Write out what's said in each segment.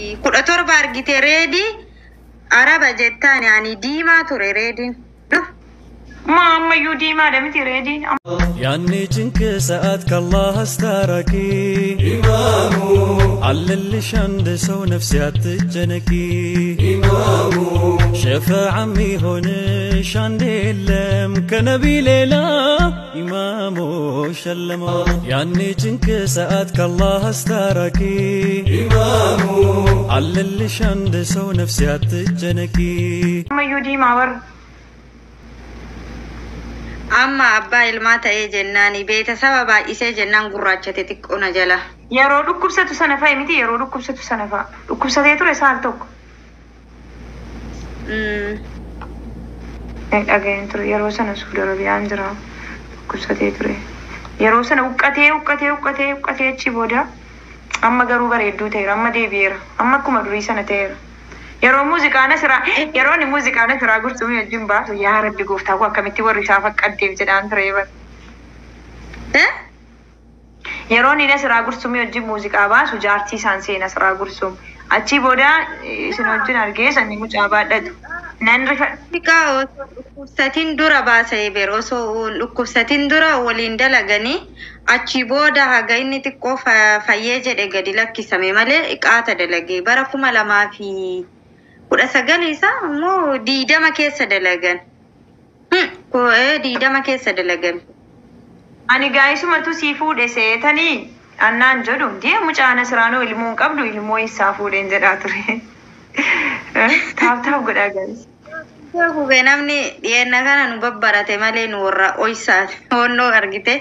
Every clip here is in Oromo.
17 argite Reedii Araba jettaan ani diimaa ture Reediin. Ma ammayyuu diimaadha miti Reediin. ያኔ ጭንቅ ሰዓት ከአላህ አስታራቂ ኢማሙ አለልሽ አንድ ሰው ነፍሴ አትጨነቂ ኢማሙ ሸፈዓ የሚሆንሽ አንድ የለም ከነቢ ሌላ ኢማሙ ሸለመው። ያኔ ጭንቅ ሰዓት ከአላህ አስታራቂ ኢማሙ አለልሽ አንድ ሰው ነፍሴ አትጨነቂ። Ammayyuu diimaa warra. Amma abbaa ilmaa ta'ee jennaani beetasaba baay'isee jennaan gurraachate xiqqoo na jala. Yeroo dhukkubsatu sana fa'i miti, yeroo dhukkubsatu sana fa'a. Dhukkubsatee ture saal tokko. Dhaga'een ture yeroo sana Suudi Arabiyaan jira, dhukkubsatee ture. Yeroo sana huqqatee huqqatee huqqatee huqqatee achi booda amma garuu bareedduu ta'eera, amma deebi'eera, amma akkuma durii sana ta'eera. Yeroo muuziqaan asiraa, yeroo inni muuziqaan asiraa gursumii wajjin baasu, yaa Rabbi gooftaa koo, akkamitti warri isaa faqqaddeef jedhaan ture bara. Eh? Yeroo inni Nasiraa Gursumii wajjin muuziqaa baasu, jaartii isaan seena Nasiraa Gursum. Achii booda isin wajjin argee sanni mucaa baadhatu. Nan rifa. Muuziqaa osoo dhukkubsatiin dura baasee beer, osoo dhukkubsatiin dura waliin dalaganii achii booda haga inni xiqqoo fayyee jedhe gadi lakkisame malee qaata dalagee bara 2019 isaa immoo 20 keessa dalagan. 20 keessa dalagan. Ani gaayisumatu sii fuudhe seetanii annaan jedhu hundee mucaa Nasiraanoo ilmoo hin qabdu, ilmoo isaa fuudheen jedhaa ture. Tap tap godhaa, guys. Gubee namni dhiyeenya kana nu babbarate malee nu warra oysaati. Honnoo argite.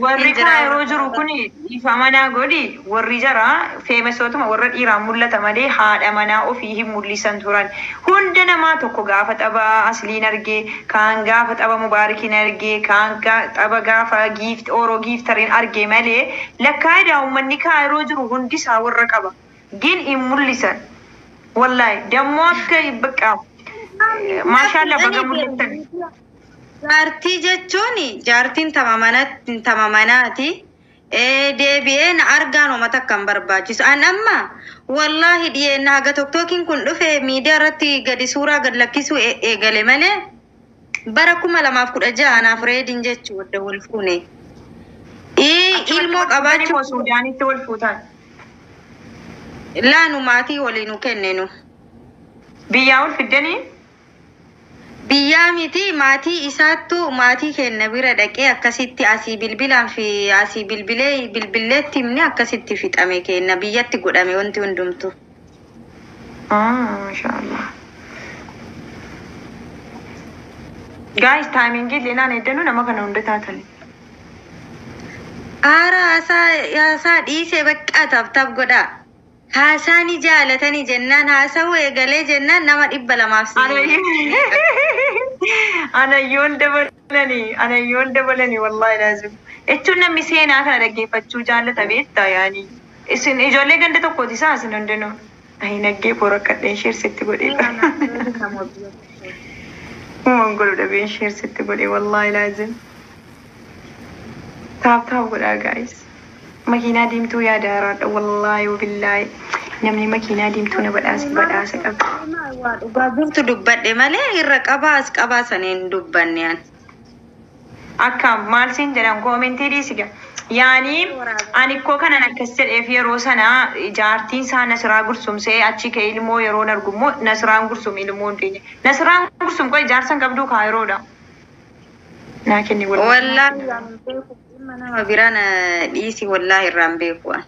Warri Hin jira. Kaayiroo jiru kun ifa manaa godhi, warri jara feemesootuma warra dhiiraan mul'ata malee haadha manaa ofii hin mul'isan turan. Hunda namaa tokko gaafa tapha Asliin argee, kaan gaafa tapha Mubaarakiin argee, kaan tapha gaafa giift Ooroo giiftariin argee malee lakkaa'eedha, uummanni Kaayiroo jiru hundi isaa warra qaba. Gin hin mul'isan. Wallaahi dammoo akka bakka maashaallah baga mul'atan. Jaartii jechuun jaartiin tama manaati. Deebi'ee na argaan uummata akka hin barbaachisu. An amma wallaahi dhiyeenna haga TikTokiin kun dhufe miidiyaa irratti gadi suuraa gad lakkisuu eegale malee bara 2016 anaaf Reediin jechuu wadda wal fuune. Ilmoo qabaachuu Moo Suudaanitti wal fuutan? Laanu maatii walii nu kennenu. Biyyaa ol fiddanii? Biyyaa miti, maatii isaattu maatii keenya bira dhaqee akkasitti asii bilbilaan fi asii bilbilee bilbileetti himne, akkasitti fixame, kenna biyyatti godhame wanti hundumtu. Ah, mashallah. Guys, timing illee naan eeddanuu nama kana hunda taatani. Aara haasaa haasaa dhiisee bakka tap tap godhaa. Haasaa ni jaalatanii jennaan haasawuu eegalee jennaan nama 200f Anayyoon dabalanii, anayyoon dabalanii, wallahi laazim. Jechuun namni seenaa kana dhaggeeffachuu jaallata beektaa yaani. Isin ijoollee ganda tokkooti isaa isin hundinuu. Ayi naggee borakkadheen share sitti godhee. Uumaan godhu dhabeen share sitti godhee, wallahi laazim. Tap tap godhaa, guys. Makiinaa diimtuu yaada haaraadha, wallaahi wabillaahi. Namni makiinaa diimtuu na badhaase badhaasa qaba. Waa dhugaa jirtu dubbadhe malee irra qabaa as qabaa saniin dubbanne an. Akkam maal siin jedhan, comment dhiisi. Yaani ani ikkoo kanan akkas jedheef, yeroo sana jaartiin isaa Nasiraa Gursumsee achi ka'e, ilmoo yeroon argu immoo Nasiraan Gursum ilmoo hin teenye. Nasiraan Gursum qoy jaarsan qabduu Kaayiroodha. Naa kenni. Wallaahi waan beeku dhimma nama biraa na dhiisi, wallaahi irraan beeku an.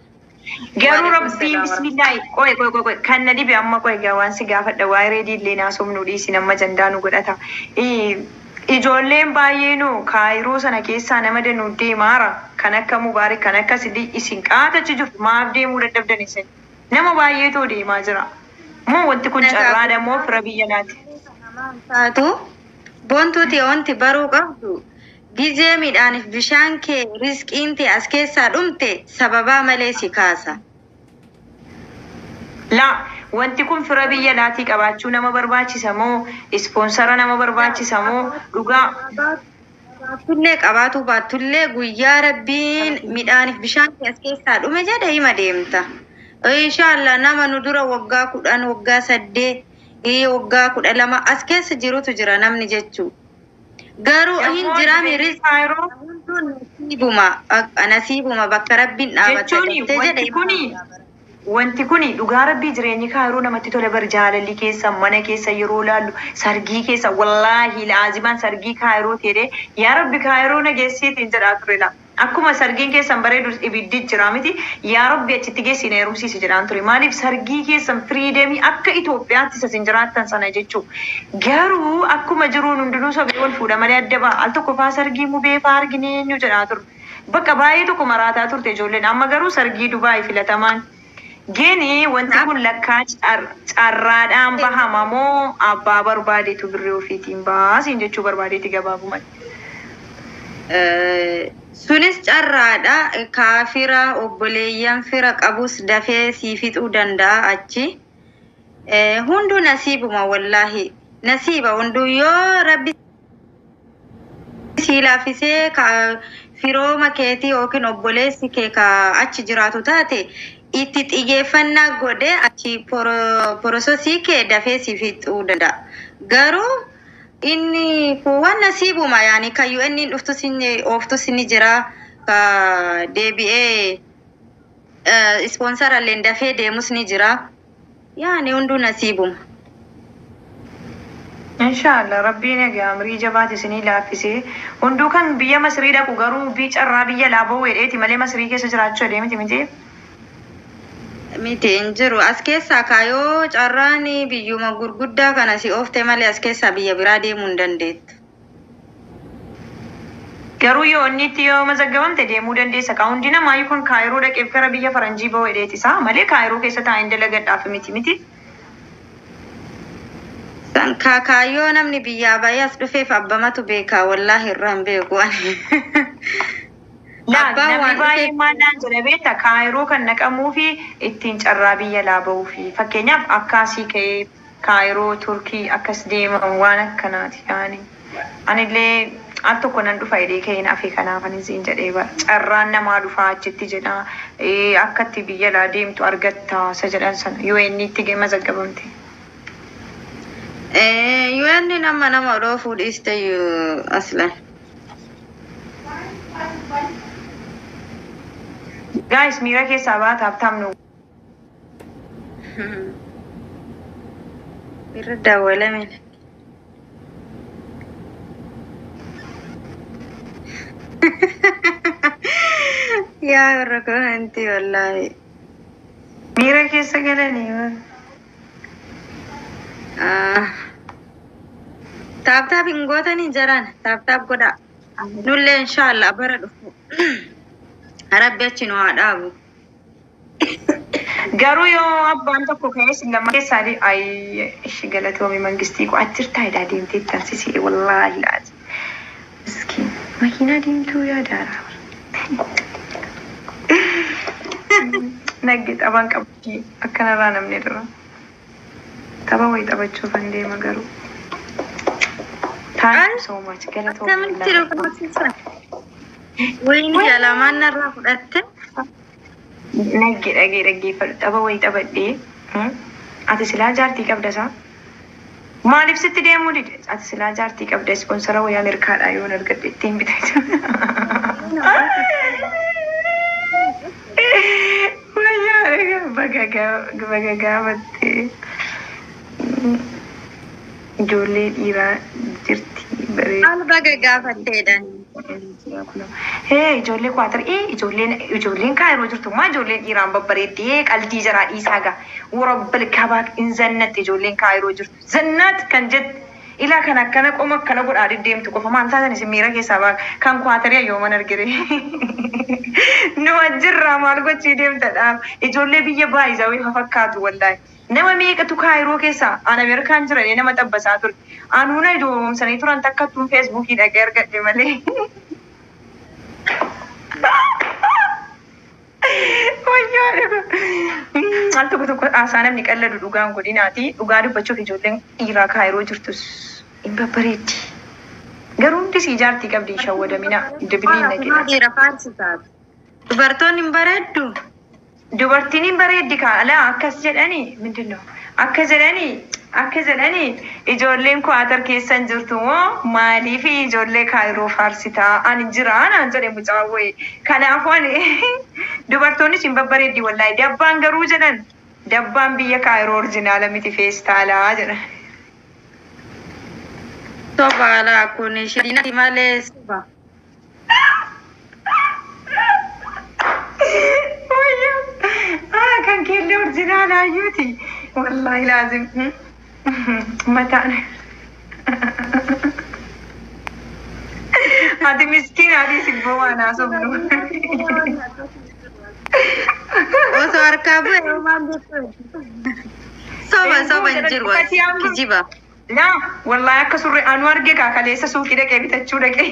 Garuu rabbiin bismillaahi, qoy qoy qoy qoy, kan na dhibe amma, qoy gaa waan si gaafadha, waa'ee Reedii illee naasomnu dhiisi, nama jandaa nu godhata. Ijoolleen baay'eenu Kaayiroo sana keessaa nama danuu deemaara, kan akka Mubaarik, kan akka Sidii, isin qaatachi jirtu maaf deemuu dadhabdan isin? Nama baay'eetu deemaa jira. Moo wanti kun carraadha moo fira biyya naati? Taatu boontuuti wanti baruu qabdu gizee midhaaniif bishaan kee riskiin ta'e as keessaa dhumte sababaa malee si kaasa. Laa, wanti kun fira biyya laatii qabaachuu nama barbaachisa moo sponsor nama barbaachisa moo dhugaa? Qabaattullee qabaatu baattullee guyyaa rabbiin midhaaniif bishaan kee as keessaa dhume jedhe hima deemta. Inshaallah nama nu dura waggaa 10, waggaa 8, waggaa 12 as keessa jirutu jira namni jechuu. Garuu hin Ammoo jiraami jireenyi rizqii Kaayiroo hunduu nasiibuma, nasiibuma bakka Rabbiin dhaabatta jechuun jettee jedhe wanti kuni wanti kuni dhugaa Rabbii jireenyi Kaayiroo namatti tola bar. Jaalalli keessa mana keessa yeroo laallu sargii keessa, wallaahi laazimaan sargii Kaayiroo ta'ee, yaa Rabbi Kaayiroo na geessiitiin jedhaa ture la. Akkuma sargiin keessan bareedu ibiddi jira miti, yaa Rabbi achitti geessi na heerumsiisi jedhaan ture. Maaliif sargii keessan freedom akka Itoophiyaatti isa isin jiraattan sana jechuu. Garuu akkuma jiruun hundinuu sobee wal fuudha malee adda ba'a. Al tokko faa sargii mubee faa argine eenyu jedhaa ture. Bakka baay'ee tokko maraataa turte ijoolleen. Amma garuu sargii Dubaay filatamaan. Gini wanti kun lakkaa carraadhaan bahama moo abbaa barbaadetu birrii ofiitiin baasiin jechuu barbaadeeti gabaabumatti. Sunis carraadha. Kaafira obboleeyyan fira qabus dafee sii fixuu danda'a achi. Hunduu nasiibuma wallaahi. Nasiiba hunduu yoo Rabbi sii laaffisee ka firooma keetii yookiin obboleessi kee ka achi jiraatu taate itti xiyyeeffannaa godhee achi process kee dafee sii fixuu danda'a. Garuu inni kun waan nasiibuma, yaani kan UN dhuftus inni ooftus ni jira, ka deebi'ee sponsor illee dafee deemus ni jira. Yaani hunduu nasiibuma. Inshaallah Rabbiin egaa amrii jabaate isinii laaffisee hunduu kan biyya Masrii dhaqu garuu bii carraa biyya laaboo wedheeti malee Masrii keessa jiraachuu adeemiti miti. Miti, hin jiru. As keessaa kaayoo carraan biyyuma gurguddaa kana si oofte malee as keessaa biyya biraa deemuu hin dandeettu. Garuu yoo inni itti yoo mazaggabamte deemuu dandeessa. Kaa hundi namaayyuu kun Kaayiroo dhaqeef gara biyya faranjii ba'u hedheeti isaa malee Kaayiroo keessa taa'een dalagadhaaf miti miti. San kaayyoo namni biyyaa bahee as dhufeef abbamatu beeka, wallaahi irraa hin beeku ani. Laal Abbaan namni waan baay'een dhufeef maal naan jedha beekta? Kaayiroo kan naqamuu fi ittiin carraa biyya laa ba'uu fi fakkeenyaaf akkaasii ka'ee Kaayiroo Turkii akkas deemamu waan akkanaati yaani. Anillee al tokko nan dhufa jedhee ka'een hafe, kanaaf ani siin jedhee bara carraan namaa dhufaa achitti jedha, akka itti biyya laa deemtu argatta isa jedhan sana yoo inni itti mazaggabamte. UN nama nama dhoofuu dhiiste aslan. Guys, miira keessaa baataaf taamnu. Irra dawwalame. Yaa warra komantii wallaahi. Miira keessa galanii. Tap tap hin gootanii jaraan, tap tap godhaa. Nullee inshaallah bara dhufu. Rabbi achi nu haa dhaabu. Garuu yoo abbaan tokko ka'ee sin lama keessaa ayi ishi galatoomi mangistii ko achirtaa hidhaa deemtee taasisee wallaahi laati. Miskiin makiinaa diimtuu yaadaara. Nagge taphaan qabdi akkanarraa namni dura. Tapha wayii taphachuuf an deema garuu. Thank you so much, galatoomi. Akkamitti dhufaasisan? Wayini jalamaan narraa fudhatte. Nagge dhagee dhaggeeffadhu, tapha wayii taphadhee. Ati silaa jaartii qabda isaa? Maaliif sitti deemuu dide? Ati silaa jaartii qabda, sponsor wayii Ameerikaadhaa yoon argadhe ittiin bitatu. Wayyaa baga gaafattee. Ijoollee dhiiraa jirti bareedu. Maal baga gaafatteedhaan? Hee, ijoollee kwaatar ijoolleen Kaayiroo jirtu maa ijoolleen dhiiraan babbareeddee qalbii jaraa dhiisaa gaa warabbal kabaa hin zannatti ijoolleen Kaayiroo jirtu zannaat kan jette ilaa kan akkana qoma akkana godhaa deddeemtu qofa maal taatan isin miira keessaa baa kan kwaatarii yooman argire nu ajjirraa maal gochii deemtadha. Ijoollee biyya baay'isawii fakkaatu wallaahi. Nama meeqatu Kaayiroo keessaa an Ameerikaan jiran nama xabbasaa ture. Anuuna ijoolomsanii turan takkattuun Feesbuukii dhaqee argadhe malee. Al tokko tokko haasaa namni qalladu dhugaan godhinaati. Dhugaa dubbachuuf ijoolleen dhiiraa Kaayiroo jirtus hin babbareeddi. Garuu hundi sii jaartii qabdi, hin shawwadamina. Dibiliin na jedha. Dhiira faarsi taatu. Dubartoonni hin bareeddu. Dubartiin hin bareeddi kaala akkas jedhanii ምንድን ነው akka jedhanii akka jedhanii ijoolleen kwaatar keessan jirtu moo maaliif ijoollee Kaayiroo faarsitaa ani jira naan jedhe mucaan wayii. Kanaafuu ani dubartoonnis hin babbareeddi wallaahi dabbaan garuu jedhan dabbaan biyya Kaayiroo orjinaala miti feestaalaa jedhan. Soba laa kun shadinati malee soba. Wayyo kan keellee orjinaala ayyuuti wallaahi laazim mataan. Ati miskiin ati sibboo waan haasofnu. Osoo harkaa bu'e maal jechuudha? Soba soba hin jiru as kijiba. Laa wallaahi akka surree anu arge kaa kaleessa suuqii dhaqee bitachuu dhaqee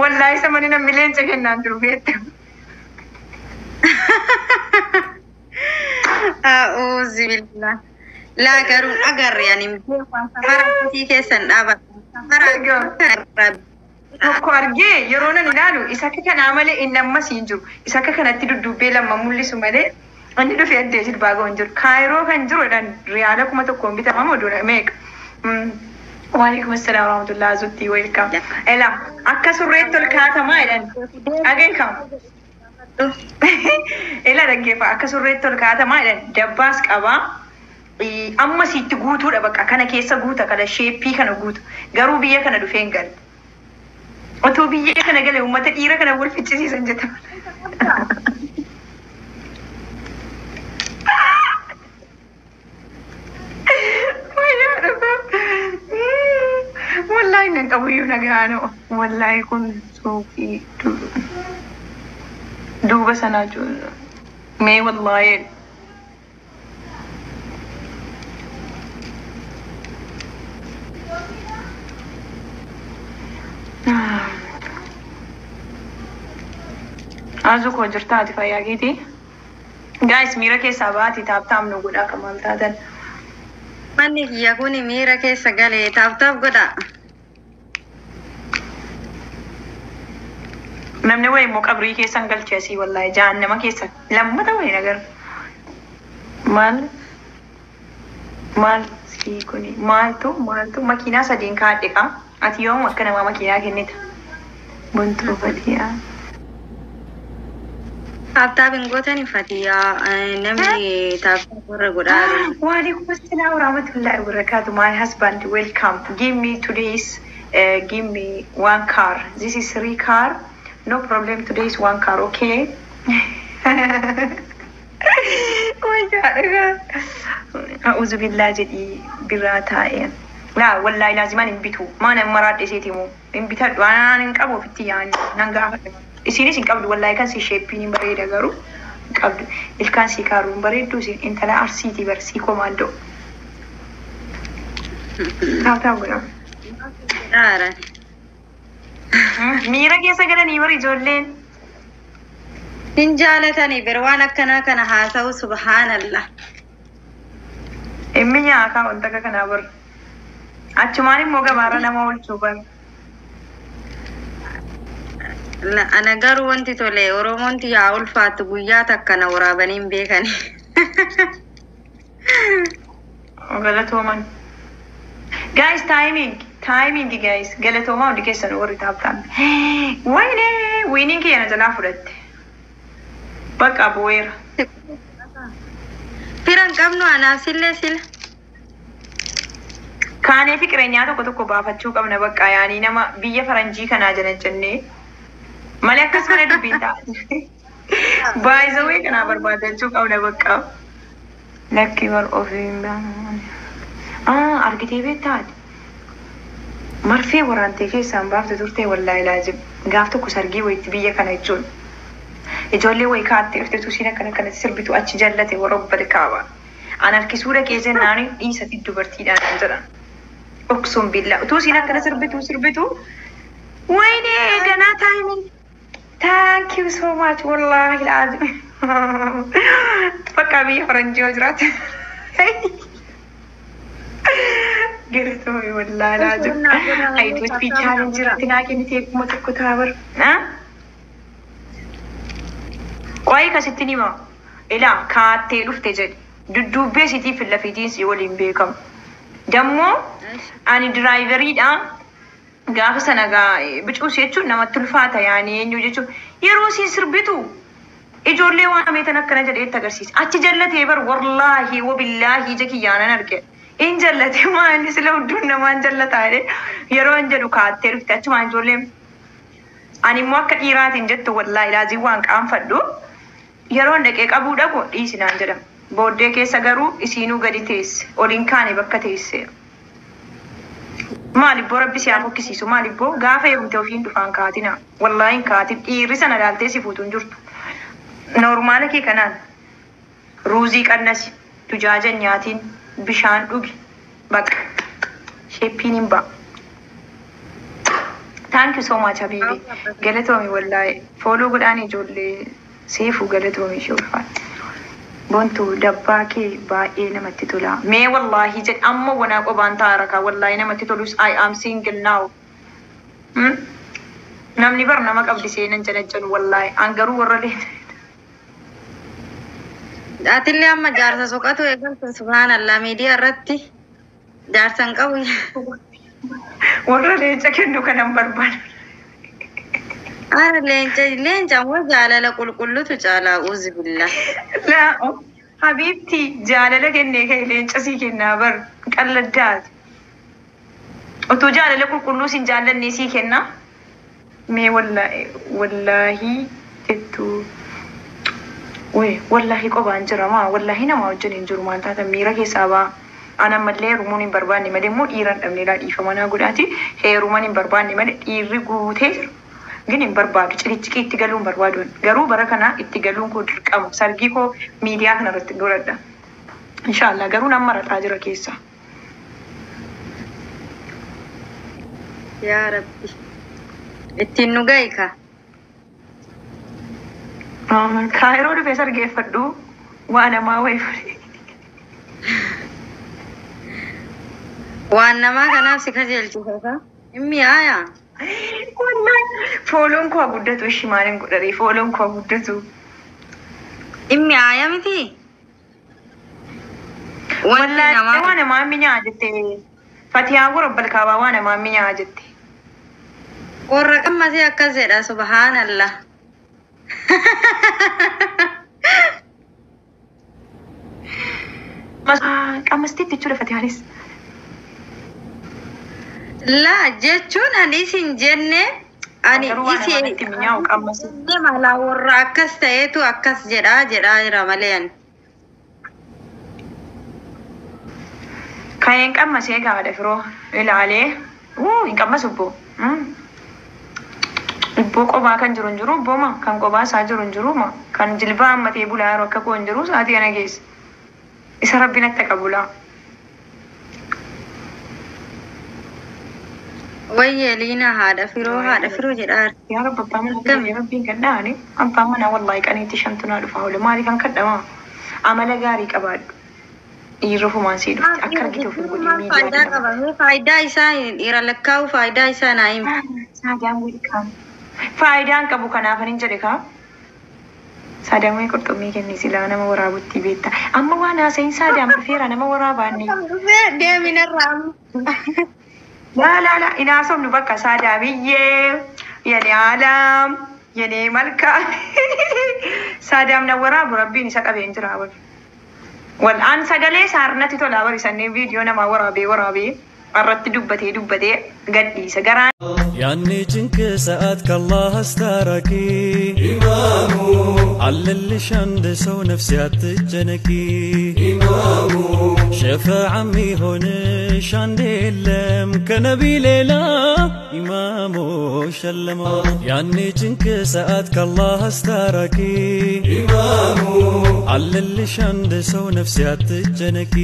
wallaahi isa mani namni leenca kennaan jiru beektu. A'uuzu billah. Laa garuu agarre ani hin beeku safara akkasii keessan dhaabata. Safara kanarraa Tokko argee yeroo nan ilaalu isa akka kanaa malee inni ammas hin jiru. Isa akka kanatti duddubbee lama mul'isu malee inni dhufee addee jilbaa ga'u hin jiru. Kaayiroo kan jiru jedhan riyaala 1000n bitama moo dura meeqa? Waalaikum assalam warahmatullahi azutti welcome. Ela akka surreetti ol kaatamaa jedhan. Dhageeffama. Ela dhaggeeffa akka surreetti ol kaatamaa jedhan dabbaas qabaa. Amma siitti guutuudha bakka kana keessa guuta kana sheeppii kana guuta. Garuu biyya kana dhufee hin galle. Otoo biyya kana gale uummata dhiira kana wal ficcisiisan jetta. Wallaahi nan qabuyyuu nagaa wallaahi kun suuqii duuba sanaa jiru. Mee wallaahi. Azu koo jirta ati fayyaa keetii? Guys, miira keessaa baati tap tap nu godhaa akka maal taatan. Manni kiyya kun miira keessa galee tap tap godha. Namni wayii immoo qabrii keessan galchee asii wallaahi jahannama keessa lammata wayii nagar. Maal maal sii kuni maaltu maaltu makiinaa sadiin kaadhe qaa ati yoom akka namaa makiinaa kennita. Buntuu fatiyaa. Tap tap hin gootani fatiyaa namni tap tap warra godhaa jiru. Waalaikum assalam warahmatullahi wabarakatuh. My husband, welcome. Give me today's, give me one car. This is three car. No problem. Today is one car, okay? Oh my God. A'udhu billah jedhii biraa taa'ee. Laa wallaahi laazimaan hin bitu. Maan amma raadhe seeti moo hin bitadhu. Waan hin qabu ofitti yaani nan gaafadha. Isinis hin qabdu wallaahi kan si sheeppiin hin bareeda garuu hin qabdu. Ilkaan si kaaruu hin bareeddu isin intala arsiitii barsii komaandoo. Tap tap godha. Dhaara. Miira keessa galanii bari ijoolleen. Hin jaalatanii bir waan akkanaa kana haasa'u subhaanallah. Inni nyaataa wanta akka kanaa bar. Achumaan immoo gabaarra nama oolchuu bar. Ana garuu wanti tole Oromoonti yaa ulfaattu guyyaa takka na waraabanii hin beekani. Galatooman. Guys, timing. Timing guys. Galatoomaa hundi keessan warri tap tap. Wayne, wiiniin kiyya na jalaa fudhatte. Bakka bu'eera. Fira hin qabnu anaaf sillee sila. Kaanee fiqireenyaa tokko tokko baafachuu qabna bakka yaanii nama biyya faranjii kanaa jala jennee. Malee akkas mana dubbiin ta'a. Baay'isawee kanaa barbaadachuu qabna bakka. Lakki bar ofii argitee beektaa? Marfee waraantee keessaan baafte turte wallaahi laazim. Gaaf tokko sargii wayitti biyya kana jechuun. Ijoollee wayii kaattee dhuftetu isiin akkana akkanatti sirbitu achi jallate warra ubbata kaaba. An harkisuu dhaqee jennaan dhiisati dubartiidhaan jedhan. Oksuun billaa. Utuu isiin akkana sirbitu sirbitu. Wayne ganaa timing. Thank you so much wallaahi laazim. Bakka biyya faranjii yoo jiraate. Galatoomii wallaahi laazim. Ayituu fi challenge irratti naa kennitee 1000 ta'a bar. Qo'ii kasitti nima. Ilaa kaattee dhufte jedhe. Dudduubbee siitiif hin lafiitiin si waliin beekamu. Dammoo ani diraayiveriidha. Gaafa sana gaa bicuus jechuun namatti ulfaata yaani eenyu jechuun yeroo siin sirbitu ijoollee waan ameetan akkana jedhee itti agarsiisa. Achi jallatee bar wallaahi wabillaahi ija kiyyaanan arge. In jallatee maa inni sila hudduun namaan jallataa jedhee yeroo hin jedhu kaattee dhufte achumaan ijoolleen ani immoo akka dhiiraatiin jettu wallaahi laazii waan qaanfadhu yeroo hin dhaqee qabuu dhaqu dhiisinaan jedhama. Booddee keessa garuu isiinuu gadi teesse oliin kaane bakka teesse. Maalibboo rabbi si haa fokkisiisu maalibboo gaafa heerumte ofiin dhufaan kaatina wallaahi hin kaatin dhiirri sana laaltee si fuutu hin jirtu. Noormaala kee kanaan ruuzii qannasi tujaajan nyaatiin bishaan dhugi baqa sheeppiin hin ba'a. Thank you so much habibi. Galatoomi wallaahi fooloo godhaan ijoollee seefuu galatoomi ishee ulfaata. Bontu dabbaa kee baay'ee namatti tola. Mee wallaahi jedh amma wanaa qobaan ta'a rakaa wallaahi namatti tolus I am single now. Hmm? Namni bar nama qabdi seenan janajjanu wallaahi an garuu warra leen. Atillee amma jaarsa soqatu eegaltu subhaanallah miidiyaa irratti jaarsa hin qabu. Warra leenca kennu kanan barbaadu. Ara leenca leenca immoo jaalala qulqullutu caalaa uuzi billah. Laa habiibti jaalala kennee ka'e leenca sii kennaa bar qalladdaati. Utuu jaalala qulqulluu sin jaallannee sii kennaa. Mee wallaahi wallaahi jettu. Wee wallaahi qobaan jira maa wallaahi nama wajjin hin jiru maal taatan miira keessaa ba'a. An ammallee heerumuun hin barbaanne malee immoo dhiira hin dhabne laa dhiifama naa godhaati. Heeruman hin barbaanne malee dhiirri guutee jira. Gin hin barbaadu ciriccii itti galuu hin barbaadu. Garuu bara kana itti galuun koo dirqama. Sargii koo miidiyaa kana irratti godhadha. Inshaallah garuu nan maraxaa jira keessa. Yaa Rabbi. Ittiin nu gahi ka. Kaayiroo dhufee sargeeffadhu waa namaa wayii fudhe. Waan namaa kanaaf si kajeelchisa ka. Hin mi'aayaa. Wallaahi fooloon koo guddatu ishii maaliin godhare fooloon koo guddatu. Hin mi'aaya miti. Wanti Wallaahi namaa waa namaa minyaa jette. Fatiyaa gora balkaabaa waa namaa minyaa jette. Warra qammasee akkas jedha subhaanallah. Qammasteetti jechuudha Fatiyaanis. Laa jechuun ani isin jenne ani Garuu waan isi namatti minyaa'u qammasi. jenne malaa warra akkas ta'etu akkas jedhaa jedhaa jira malee ani. Kan hin qammasee gaadha firoo ilaalee. Wuu hin qammasu ibboo. Ibboo qobaa kan jiru hin jiru ibbooma kan qobaa isaa jiru hin jiru ma kan jilbaa hammatee bulaa yeroo akka koo hin jiru sa'aatii kana keessa. Isa rabbi natti qabulaa. Wayyee liina haadha firoo jedhaa jirti. Yaa Rabbi abbaa manaa Akkami? kee rabbiin kadhaani abbaan manaa wallaahi qaniitti shantu naa dhufaa oole maaliif kan kadhamaa amala gaarii qabaadhu dhiirri ofumaan sii dhufti akka argite of hin godhin miidiyaa Faayidaa kana. qaba. Mee faayidaa isaa dhiira lakkaa'u faayidaa isaa naa himi. Saadaan welcome. Faayidaan qabu kanaaf hin jedhe kaa. Saadaan wayii qurxummii kenni silaa nama waraabutti beekta. Amma waan haasa'iin saadaan dhufeera nama waraabaanne. Dhufee deeminarraa amma. Laa laa laa hin haasofnu bakka saadaa biyyee yenee aalaam yenee malkaa. Saadaam na waraabu rabbiin isa qabeen jira wal. Wal'aan sagalee saarnatti tolaa barisannee viidiyoo namaa waraabee waraabee irratti dubbatee dubbatee gadhiisa garaan. ያኔ ጭንቅ ሰዓት ከአላህ አስታራቂ ኢማሙ አለልሽ አንድ ሰው ነፍሴ አትጨነቂ ኢማሙ ሸፈዓ የሚሆንሽ አንድ የለም ከነቢ ሌላ ኢማሙ ሸለመው ያኔ ጭንቅ ሰዓት ከአላህ አስታራቂ ኢማሙ አለልሽ አንድ ሰው ነፍሴ አትጨነቂ